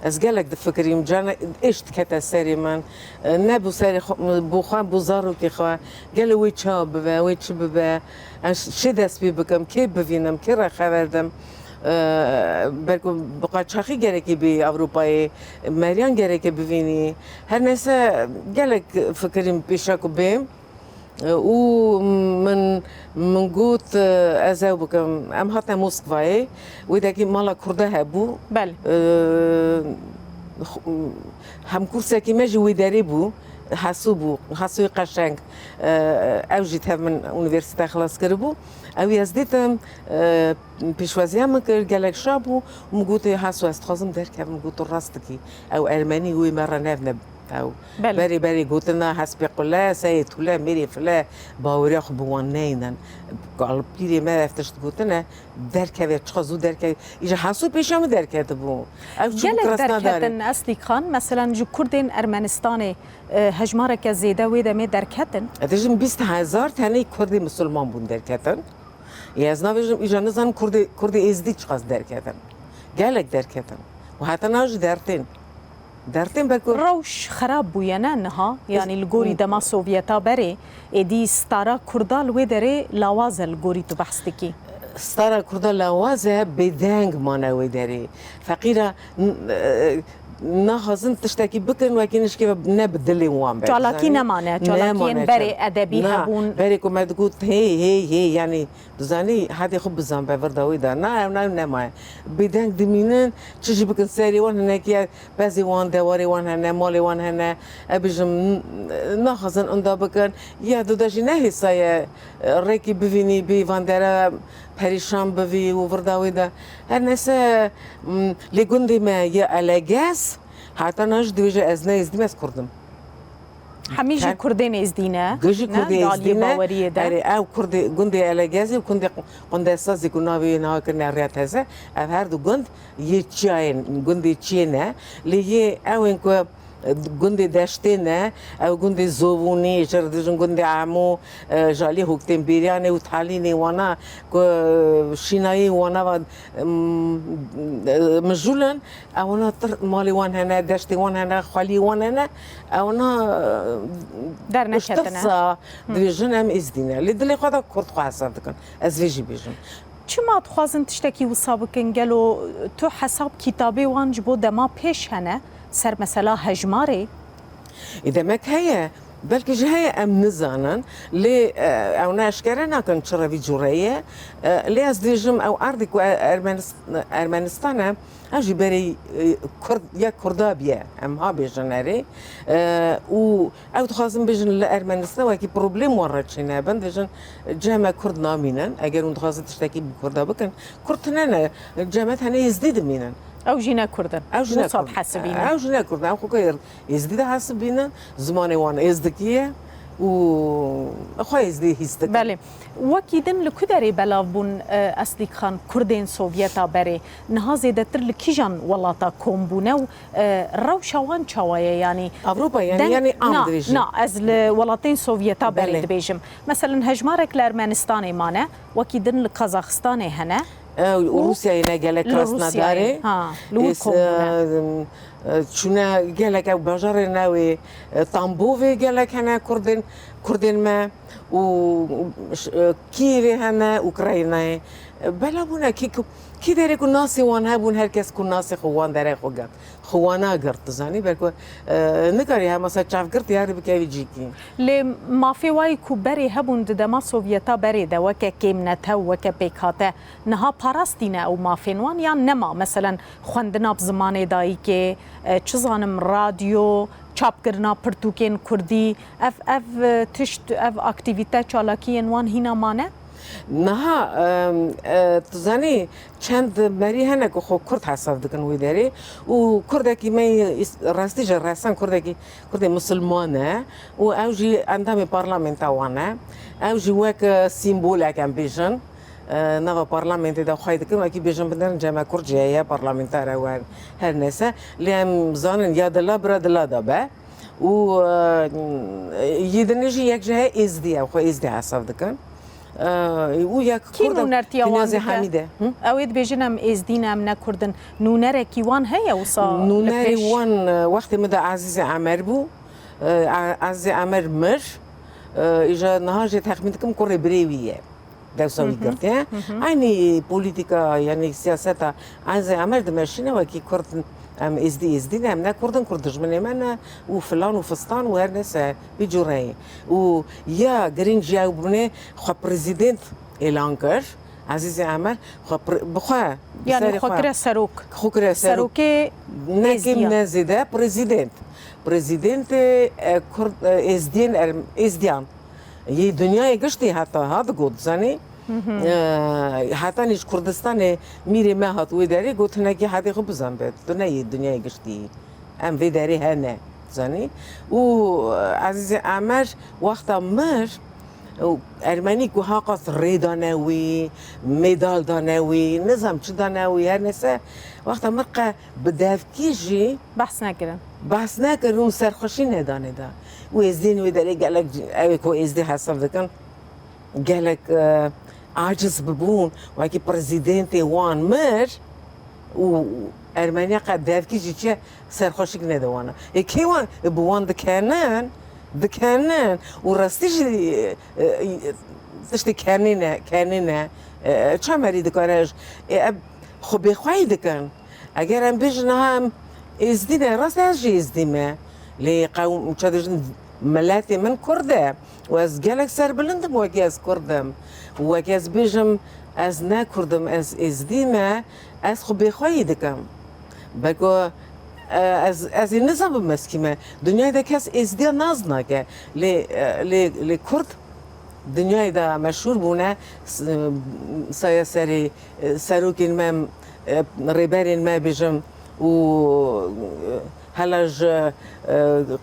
Ez gelek difikirîm, cana êş dikete serê min. E, ne bo serê xwe, bo xwe, bo zarokê xwe. Gelo wê çawa bibe, wê çi bibe? Ez şê dest pê bikim, kê bivînim, kê re xeber dim? E, belku bi qaçaxî gerekê bê Ewropayê, meriyan gereke bivînî. Her neyse, gelek fikirîm pêşa ku bêm. Û min, min got, ez ew bikim. Em hatine Moskvayê, wê dekî mala Kurda hebû. Belê. Hemkûrsekî me jî wê derê bû. Heso bû, Hesoyê qeşeng. Ew jî tev min unîversîte xilas kiribû. Ew ez dîtim, pêşwaziya min kir, gelek şa bû. Min gotê, Heso, ez dixwazim derkevim. Min got, tu rast dikî. Ew ermenî wê me re nevne. Ew Belê. Berê berê gotina hespê qule, seyê tule, mêrê file, baweriya xwe bi wan neynin. Galipîrê me ev tişt gotine, derkeve, çiqa zû derkeve. Îja Heso pêşiya min derketibû. Ew çûbû Gelek Krasnodarê. Derketin, Eslîk Xan, meselen ji Kurdên Ermenistanê, e, hejmareke zêde wê demê derketin? Ez dibêjim bîst hezar tenê Kurdê Misilman bûn derketin. Ê, ez nabêjim, îja nizanim Kurdê, Kurdê Êzdî çiqas derketin. Gelek derketin. Û heta niha jî dertên. Dertên belku Rewş xerab bûye ne niha? Yanî li gorî dema Sovyeta berê, êdî stara Kurda li wê derê lawaz e li gorî tu behs dikî. Stara Kurda lawaz e, bêdeng mane wê derê. Feqîra, n-, e, naxwazin tiştekî bikin, wekî nişkê ve ne bi dilê wan be. Çalakî Dizanî? Nemane, çalakiyên Nemane berê çal-, edebî na, hebûn. Berê ku me digot, hey, hey, hey, yanî, dizanî, hedê xwe bizan be, vir dawî da. Na, ew, na, ew nemaye. Bêdeng dimînin, çi jî bikin serê wan, hinekî ye, bezê wan, dewarê wan hene, malê wan hene. Ez bêjim, n-, naxwazin inda bikin. Ya du de jî ne hêsa ye, rêkî bivînî, bî van dere perîşan bivî û vir dawî de. Her neyse, m, lê gundê me ye Elegez, heta niha jî dibêje, ez ne Êzdî me, ez Kurd im. Hemî jî Kurdên Êzdî ne? Gijî Kurdê Êzdî ne? Erê, ew Kurdê, gundê Elegezê û gundê Qundesazê ku navê wê niha kirine Riya Teze, ev her du gund yê çiyayê, gundê çiyê ne. Lê yê ew ên ku, e, gundê deştê ne, ew gundê Zovûnî, ji re dijin gundê Emo, e, ji alî Hoktên Bêryanê û Talînê wana ku, e, şînayê wana va, m, e, mijûl in, Ewana tir malê wan hene, deştê wan hene, xweliyê wan hene. Ewana, Derneketine. Piştirsa dibêjin em Êzdî ne. Lê dilê xwe de Kurd xwe hesab dikin. Ez vê jî bêjim. Çima dixwazin tiştekî wisa bikin? Gelo tu hesab kitabê wan ji bo dema pêş hene? Ser mesela hejmarê? Ê, demek heye. Belkî jî heye em nizanin. Lê, e, ew ne eşkere nakin çi re vî cûre ye. E, lê ez dibêjim ew erdê ku e, Ermenis-, Ermenistan e, ew jî berê, e, Kurd, ya Kurda biye. Em ha bêjin erê. E, û ew dixwazin bêjin li Ermenistan wekî problem wan re çênebin. Dibêjin cem me Kurd namînin. Eger hûn dixwazin tiştekî bi Kurda bikin, Kurd tune ne. Cem me tenê Êzdî dimînin. Ew jî ne Kurd in. Ew jî ne Kurd in. Ew jî ne Kurd in. Ew xwe Êzdî dihesibînin, zimanê wan êzdikî ye û xwe êzdî hîs dikin. Belê. Wekî din li ku derê belav bûn, e, Eslîk Xan, Kurdên Sovyeta berê? Niha zêdetir li kîjan welata kom bûne û, e, rewşa wan çawa ye? Yanî Ewropa, yanî, deng-, yanî am na, dibêjin. Na, ez li welatên Sovyeta berê Belê. Dibêjim. Meselen, hejmarek li Ermenistanê mane, wekî din li Kazaxistanê hene. Ew, û Rûsyayê ne gelek Li Rûsyayê, Krasnodarê. Ha, li wir Ês-, kom bûne. E, e, çûne gelek ew bajarê newê, e, Tambovê gelek hene Kurdên, Kurdên me û, e, Kîevê hene Ukraynayê. E, bela bûne kî, kî derê ku nasê wan hebûn, her kes ku nasê xwe wan derê xwe girt. Xwe wana girt, dizanî, belku, e, nikarî hema ser çav girt, yarî bikevî cîkî. Lê mafê wayî ku berê hebûn di dema Sovyeta berê de weke kêmnetew, weke pêkhate, niha parastîne ew mafên wan yan nema? Meselen, xwendina bi zimanê dayikê, e, çi zanim, radyo, çapkirina pirtûkên kurdî, ev, ev, e, tişt, ev aktîvîte, çalakiyên wan hîna mane? Niha, em, e, tu zanî, çend merî hene ku xwe Kurd hesab dikin wê derê û Kurdekî me yê îs-, rastî jî resen Kurdekî, Kurdê misilman e û ew jî endamê parlamenta wan e. Ew jî wek, e, sîmbolek em bêjin, e, nava parlamentê de xwey dikin, wekî bêjin binerin cem me Kurd jî heye, parlamenter e û her, her neyse. Lê em zanin ya dila bira dila de be. Û, e, yê dinê jî yek ji he êzdî ye, xwe êzdî hesab dikin. Ee, û yek Kî Kurd e, nûnertiya wan Tinazê dike? Hamîd e. Hı? Ew ê dibêjin, em êzdî ne, em ne Kurd in. Nûnerekî wan heye wisa li Nûnerê pêş? wan, e, wextê min de Ezîzê Emer bû. E, A-, Ezîzê Emer mir. E, îja niha jê texmîn dikim kurê birê wî ye. Dewsa wî Hı hı. girtiye. Hı hı. Eynî polîtîka, yanî siyaseta Ezîzê Emer dimeşîne wekî Kurd, em êzdî, êzdî ne, em ne Kurd in, Kurd dijminê me ne û filan û fistan û her nese vî cûreyê. Û ya girîng jî ew bûne xwe prezîdent êlan kir. Ezîzê Emer xwe pre-, bi xwe, bi Yanî serê xwe xwe. kire serok. Xwe kire serok. Serokê Ne kêm êzdiyan. ne zêde, prezîdent. Prezîdentê, e, Kurd, e, êzdiyên erm-, êzdiyan. Yê dinyayê giştî heta ha digot, zanî? Hı hı. E, heta nî ji Kurdistanê mîrê me hat wê derê got, hinekî hedê xwe bizan be. Tu ne yê dinyayê giştî. Em vê derê hene, zanî? Û, e, Ezîzê Emer wexta mir, û Ermenî ku haqas rê dane wî, medal dane wî, nizam çi dane wî, her nese, wexta mir qe bi devkî jî Behs nekirin. behs nekirin û serxweşî nedane da. Û êzdên wê derê gelek, ew ê ku êzdî hesab dikin, gelek, e, aciz bibûn, wekî prezîdentê wan mir û Ermeniya qe devkî jî çi serxweşik nede wana. Ê kê wan, ê bi wan dikenin, dikenin û rastî jî, e, e, tiştê kenî ne, kenî ne. E, çamerî dikare, e, ev xwe bêxweyî dikin. Eger em bêjin, ha em êzdî ne, rast e, ez jî êzdî me. Lê qewm, çi dibêjin, miletê min Kurd e. Û ez gelek serbilind im wekî ez Kurd im. Û wekî ez bêjim, ez ne Kurd im, ez êzdî me, ez xwe bêxweyî dikim. Belko, e, ez, ez ê nizanibim ez kî me. Dinyayê de kes êzdiya nas nake. Lê, e, lê, lê Kurd dinyayê de meşhûr bûne, s-, saya serê, e, serokên me, e, rêberên me bêjim û, e, hela ji, e,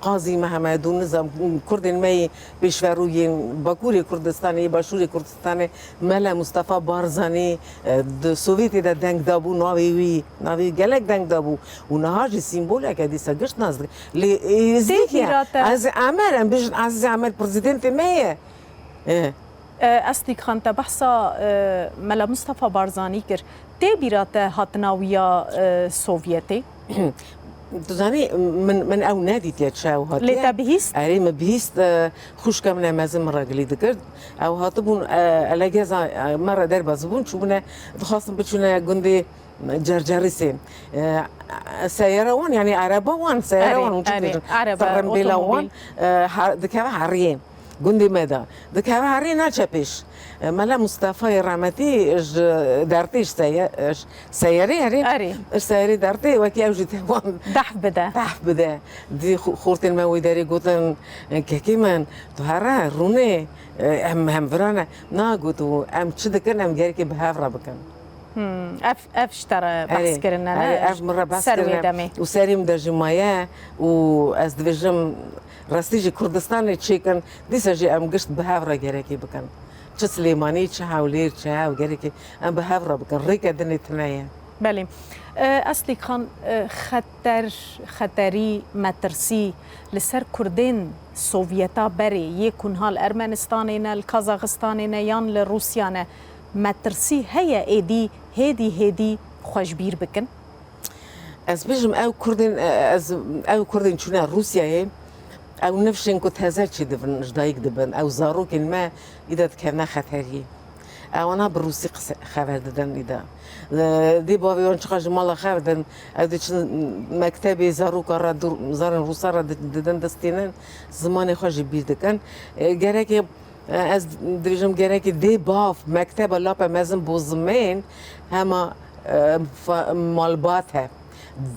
Qazî Mihemed û nizam Kurdên me yê pêşverû yên Bakurê Kurdistanê, yê Başûrê Kurdistanê, Mele Mustafa Barzanî, e, di Sovyetê de deng dabû, navê wî, navê wî gelek deng dabû û niha jî sîmbolek e, dîsa giş nas dike. Lê, e, Tê êzdî ye. bîra te Ezîz Emer, em bêjin Ezîz Emer prezîdentê me ye. E. E, Eslîk Xan, te behsa, e, Mela Mustafa Barzanî kir. Tê bîra te hatina wî ya, e, Sovyetê? Tu zanî, min, min ew nedîtiye çi ew hatiye. Lê te bihîst? Erê, min bihîst, e, xwişka min e mezin min re gilî dikir. Ew hatibûn, e, elegeza, e, me re derbas bûn, çûbûne, dixwastin biçûne gundê Cercerîsê. E, seyara wan, yanî ereba wan, seyara Erê, wan, hûn çi erê, dibêjin? erebe, Tirembêla wan, otomobil. e, her-, dikeve heriyê. Gundê me de. Dikeve heriyê naçe pêş. E, Mela Mustafayê rehmetî ji dertê ji seye-, ji seyerê herê. Erê. Ji seyerê dertê wekî ew jî tê wan Dehf bide. dehf bide. Dî xu-, xortên me wê derê gotin, e, kekê min, tu here, rûnê, e, em hemvira ne. Na got û em çi dikin, em gerekê bi hev re bikin. Hmm, ev, ev ji te re Erê, behs kirine, ne? erê, ev min re behs Ser wê kirine. demê. Û serê min de jî maye û ez dibêjim, rastî jî Kurdistanê çêkin, dîsa jî em gişt bi hev re gerekê bikin. Çi Silêmanî, çi Hewlêr, çi hev, gerekê em bi hev re bikin. Rêke dinê tune ye. Belê. E, Eslîk Xan, e, xeter, xeterî, metirsî li ser Kurdên Sovyeta berê, yê ku niha li Ermenistanê ne, li Kazaxistanê ne yan li Rûsya ne, metirsî heye êdî hêdî hêdî xwe ji bîr bikin? Ez bêjim, ew Kurdên, e, ez, ew Kurdên çûne Rûsyayê, ew nifşên ku teze çêdibin, ji dayik dibin, ew zarokên me îda dikevne xeteriyê. Ewana bi rûsî qise, xeber didin îda. E, dê bavê wan çiqa ji mala xeber din, ew diçin mektebê zaroka re, dur-, zarên rûsa re di-, didin distênin, zimanê xwe jî bîr dikin. E, gerekê Ez dibêjim, gerekê dê bav mekteba lape mezin bo zimên hema, e, fa-, malbat e.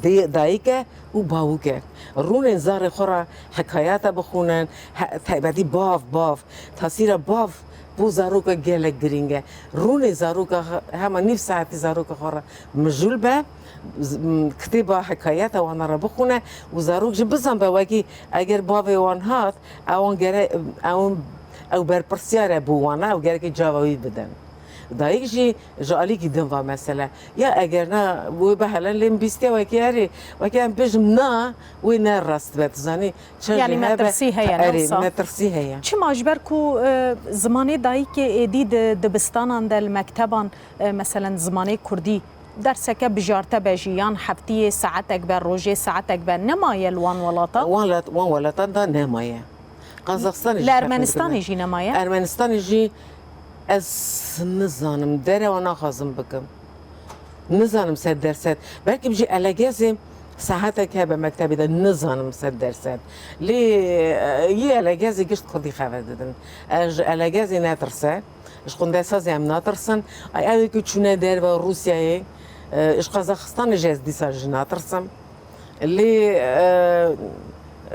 Dê, dayik e û bawik e. Rûnên zarê xwe re hekayata bixûnin, he-, taybetî bav, bav. Tasîra bav bo zaroka gelek girîng e. Rûnê zaroka he-, hema nîv saetî zaroka xwe re mijûl be, z-, m-, kitêba hekayata wana re bixûne û zarok jî bizan be wekî eger bavê wan hat, ewan gere-, ewan Ew berpirsiyar e bo wan, ew gerekê cava wî bidin. Dayik jî ji alîkî din va mesele. Ya eger na wê bihelen lê min bîstiya wekî erê, wekî em bêjim na, wê ne rast be, tu zanî. Çend Yanî jî hebe, metirsî heye, ne erê, wisa? Metirsî heye. Çima ji ber ku, e, zimanê dayikê êdî di dibistanan de, li mekteban, e, meselen zimanê kurdî derseke bijarte be jî, yan heftiyê saetek be, rojê saetek be, nemaye li wan welatan? Wan welat-, wan welatan da nemaye. Qazaxistanê jî Li Ermenistanê jî nemaye? Ermenistanê jî ez nizanim, derewa naxwazim bikim. Nizanim sed derset. Belkî jî elegezê saetek hebe mektebê de, nizanim sed derset. Lê, e, yê elegezê gişt kurdî xeber didin. Ez ji elegezê netirse. Ji xwendesazê em natirsin. Ay, ew ê ku çûne derve Rûsyayê, e, ji Qazaxistanê jî ez dîsa jî natirsim. Lê, e,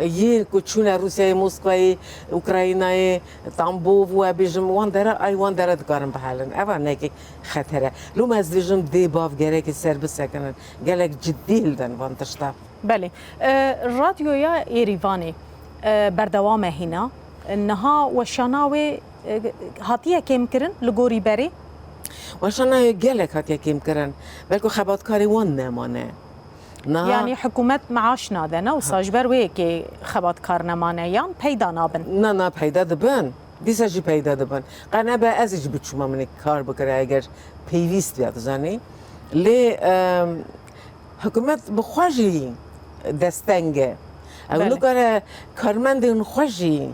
yên ku çûne Rûsyayê, Moskwayê, Ukraynayê, Tambov û, e, bêjim, wan dera, ay, wan dera dikarin bihelin. Eva nekek xeter e. Loma ez dibêjim, dê bav gerekê ser bisekinin. Gelek cidî hildin van tişta. Belê. E, Radyoya Êrîvanê, e, berdewam e hîna. Niha weşana wê, e, hatiye kêmkirin li gorî berê? Weşana wê gelek hatiye kêmkirin. Belku xebatkarê wan nemane. Niha Yanî hikûmet meaş nade, ne wisa? Ha. Ji ber wê yekê xebatkar nemane, yan peyda nabin? Na, na, peyda dibin. Dîsa jî peyda dibin. Qe nebe ez ê jî biçûma min ê kar bikira eger pêwîst biya, tu zanî. Lê, em, Hikûmet bi xwe jî desteng e. Ew Belê. nikare karmendên xwe jî,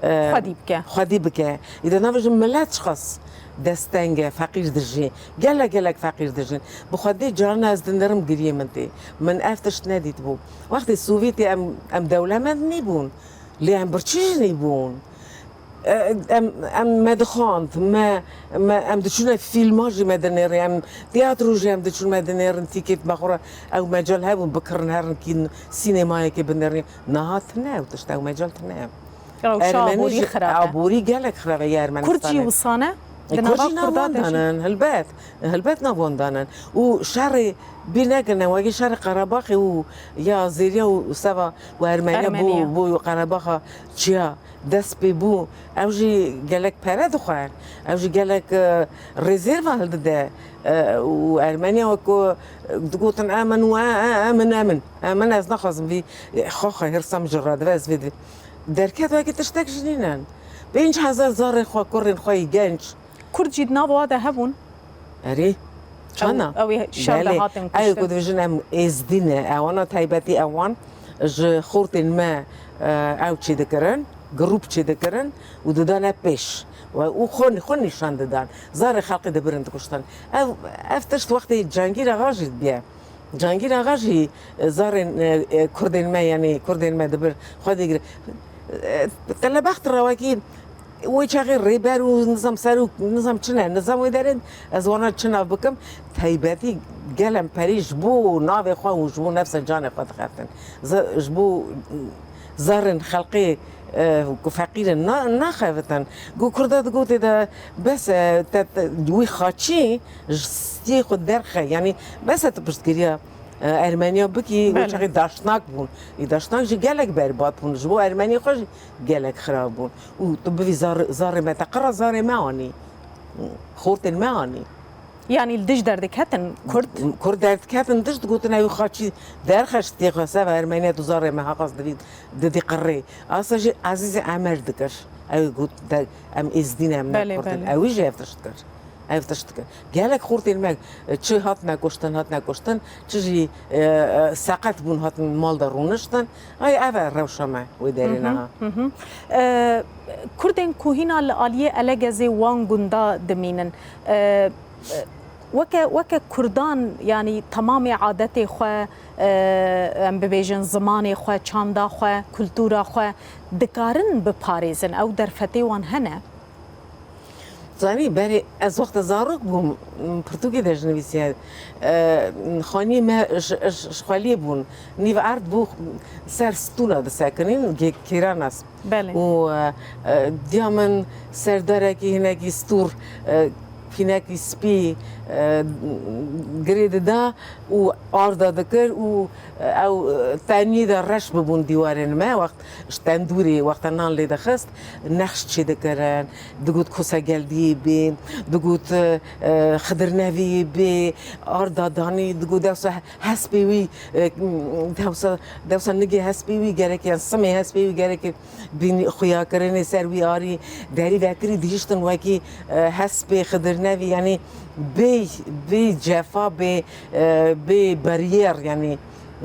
e, Xwedî bike. xwedî bike. Îde navê ji milet çiqas desteng e, feqîr dijî. Gelek, gelek feqîr dijîn. Bi xwedî carna ez dinêrim giriyê min tê. Min ev tişt nedîtibû. Wextê Sovyetê em, em dewlemend nîbûn. Lê em birçî jî nîbûn. E, em, em me dixwand, me, me, em diçûne fîlma jî me dinêrî, em tiyatro jî em diçûn me dinêrin, tîkêt me xwe re ew mecal hebûn bikirin, herin kî sînemayekê binêrin. Niha tine ew tişt, ew mecal tine. Rewşa Ermenî aborî jî, xirab e. aborî gelek xirab e ya Ermenistanê. Kurd jî wisa ne? E, Di Kurd nava jî Kurda de jî. navondan in, hilbet. Hilbet navondan in. Û şerê bîr nekirine, wekî şerê Qerebaxê û ya Azeriya û seva û Ermeniya bû, Ermeniya. bû Qerebaxa çiya dest pê bû. Ew jî gelek pere dixwe. Ew jî gelek, e, rezerva hildide. E, û Ermeniya wek ku digotin, "Emin û e, e, emin, emin. Emin, ez naxwazim vî, e, xwe, xwe hirsa min ji radibe, ez vê di-" Derket wekî tiştek jî nînin. Pênc hezar zarê xwe, kurên xwe yî genc. Kurd jî di nav wa de hebûn? Erê. Çana? Ew, ew ê şer de Belê. hatin Ew kuştin. ku dibêjin em êzdî ne. Ewana taybetî ewan ji xortên me, e, ew çêdikirin, grûp çêdikirin û didane pêş. We û xwe, xwe nîşan didan. Zarê xelkê dibirin dikuştin. Ev, ev tişt wextê Cengîr Axa jî dibiye. Cangîr Axa jî, e, zarên, e, e, kurdên me, yanî kurdên me dibir, xwe digire. E, telebext re wekî wê çaxê rêber û nizam ser û nizam çi ne, nizam wê derê ez wana çi nav bikim, taybetî gelem perî ji bo navê xwe û ji bo nefsa canê xwe dixeftin. Za-, ji bo zarên xelkê, e, ku feqîr in, na-, naxevitin. Ku Kurda digotê de bes e, te, te, wî xaçî ji stiyê xwe derxe. Yanî bes e tu piştgiriya, e, Ermeniya bikî, Belê. wê çaxê daşnak bûn. Ê daşnak jî gelek berbat bûn. Ji bo Ermeniyê xwe jî gelek xirab bûn. Û tu bivî zar-, zarê me, te qira zarê me anî. Xortên me anî. Yanî li dij derdiketin Kurd? Kurd derdiketin dij, digotin ew xaçî derxeşt tê xwe seva Ermeniya tu zarê me haqas divî didî qirrê. Asa jî Ezîzê Emer dikir. Ew got de, em êzdî ne, em ne Belê, Kurd in. belê. Ew jî ev tişt kir. Ev tişt kir. Gelek xortên me, e, çi hatine kuştin, hatine kuştin, çi jî, e, e, seqet bûn, hatin mal de rûniştin. Ay, ev e rewşa me wê derê Hı hı, niha. hı hı. E, Kurdên ku hîna li aliyê Elegezê wan gunda dimînin, e, e, weke, weke Kurdan, yanî temamê adetê xwe, e, em bibêjin zimanê xwe, çanda xwe, kultura xwe dikarin biparêzin? Ew derfetê wan hene? Zanî, berê ez wexta zarok bûm, m, pirtûkê de ji nivîsiye. E, xaniyê me ji, ji, ji xweliyê bûn. Nîv erd bû, ser stûna disekinîn, gê-, kêranas. Belê. Û, e, e, diya min serdarekî hinekî stûr, e, Pînekî spî, e, girê dida û arda dikir û, e, ew, e, tenî de reş bibûn dîwarên me. Wext ji tendûrê, wexta nan lê dixist, nexş çê dikirin, digot kosa geldiyê bê, digot, e, e, xidirneviyê bê, arda danî, digot dewsa hespê wî, e, dewsa, dewsa nigê hespê wî gerek, yan simê hespê wî gerek. Bîn xuyakirinê ser wî arî derî vekirî dihiştin wekî, e, hespê xidirnevî, yanî bê, bê cefa, bê, e, bê beriyer, yanî,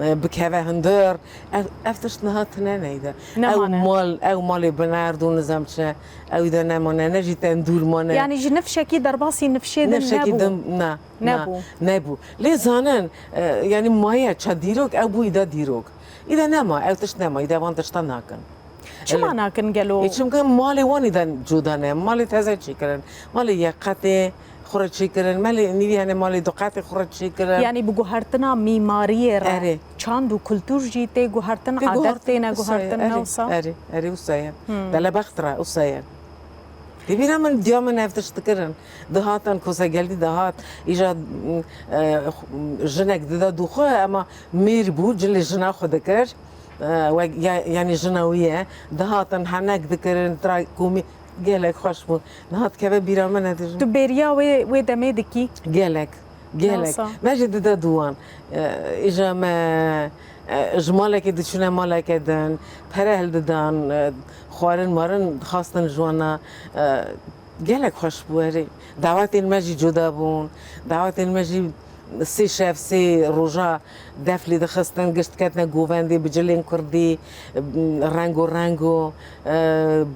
e, bikeve hundir. Ev, ev tişt niha tine neyde. Nemane. Ew mal, ew malê binerd û nizam çi, ew de nemane, ne jî tendûr mane. Yanî ji nifşekî derbasî nifşê din Nifşekî nebû. din, na, na, Nebû. nebû. Lê zanin, e, yanî maye ça dîrok, ew bû îda dîrok. Îda nema, ew tişt nema, îda van tişta nakin. Çima nakin gelo? Ê, çimkî malê wan îda cuda ne, malê teze çêkirin. Malê yek qetê xwe re çêkirin, malê nîvî hene malê du qetê xwe re çêkirin. Yanî bi guhertina mîmariyê re Erê. çand û kultur jî tê guhertin, Tê adet guhertin, têne wisa ye, guhertin, ne erê, wisa? erê, erê, wisa ye. Hmm. Delebext re, wisa ye. Tê bîra min, diya min ev tişt dikirin. Dihatin, kosa geldî dihat, îja, e, jinek dida dû xwe, ema mêr bû, cilê jina xwe dikir. E, wek, ya-, yanî jina wî ye. Dihatin, henek dikirin, tra komî, gelek xweş bû. Niha dikeve bîra min, e, dijim. Tu bêriya wê, wê demê dikî? Gelek, gelek. Nasa. Me jî dide dû wan. E, îja me, e, ji malekê diçûne maleke din, pere hildidan, e, xwarin marin dixwastin ji wan, e, gelek xweş bû, erê. Dawetên me jî cuda bûn. Dawetên me jî sê şev, sê roja def lê dixistin, giş diketine govendê bi cilên kurdî, rengo rengo, e,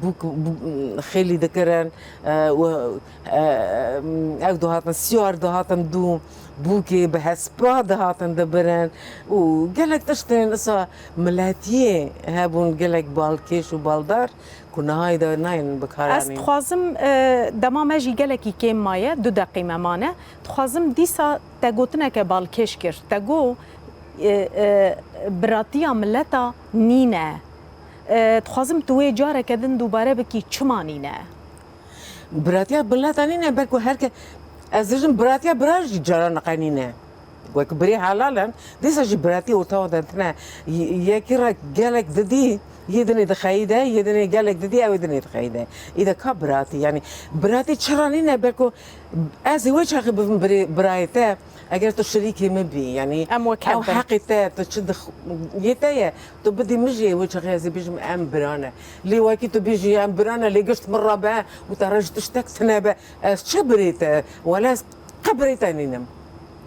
bûk, bû-, xêlî dikirin, e, û, e, ew dihatin, siyar dihatin dû, bûkê bi hespa dihatin dibirin û gelek tiştên wisa miletiyê hebûn, gelek balkêş û baldar. Ku niha de nayên bikaranîn. Ez dixwazim, e, dema me jî gelekî kêm maye, du deqî me mane. Dixwazim dîsa te gotineke balkêş kir. Te got, e, e, biratiya mileta nîne. E, dixwazim tu wê careke din dubare bikî, çima nîne? Biratiya mileta nîne, belku her ke-, ez dijim biratiya bira jî caran qe nîne. Wek birê helal in, dîsa jî biratî orta wan de tine. Y-, yekî re gelek didî, yê dinê dixeyî de, yê dinê gelek didî, ew ê dinê dixeyî de. Î de ka biratî, yanî biratî çira nîne, belko ez ê wê çaxê bibim birê, birayê te, eger tu şirîkê min bî, yanî Em wek ew hev bin. heqê te, tu çi dix-, yê te ye, tu bidî min jî, ê wê çaxê ez ê bêjim em bira ne. Lê wekî tu bêjî em bira ne, lê gişt min re be û te re ji tiştek tine be, ez çi birê te, wele ez qe birê te nînim.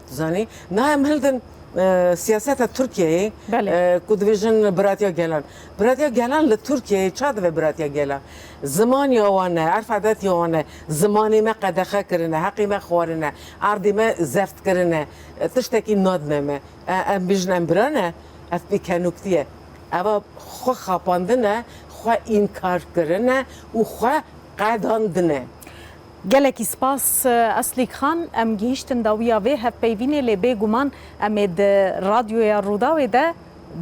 Zanî? Na em hildin, e, siyaseta Tirkiyeyê, Belê. e, ku dibêjin biratiya gelan. Biratiya gelan li Tirkiyeyê ça dibe biratiya gelan? Zimaniya wan e, erf edetiya wan e, zimanê me qedexe kirine, heqê me xwarine, erdê me zeft kirine, e, tiştekî nadine me. E, em bêjin em bira ne, ev pêkenûktî ye. Eva xwe xapandine, xwe înkar kirine û xwe qedandine. Gelekî spas, e, Eslîk Xan. Em gihîştin dawiya vê hevpeyvînê, lê bêguman em ê di radyoya Rûdawê de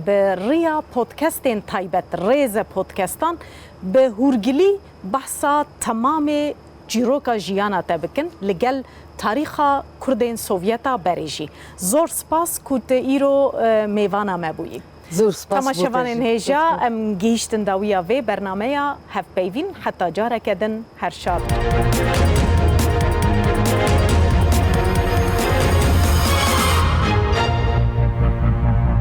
bi riya podcastên taybet, Rêze Podcastan, bi hûrgilî behsa temamê çîroka jiyana te bikin, li gel tarîxa Kurdên Sovyeta berê jî. Zor spas ku tu îro, e, mêvana me bûyî. Zor spas bo te Temaşevanên jî. Hêja, em gihîştin dawiya vê bernameya hevpeyvîn. Heta careke din, her şad.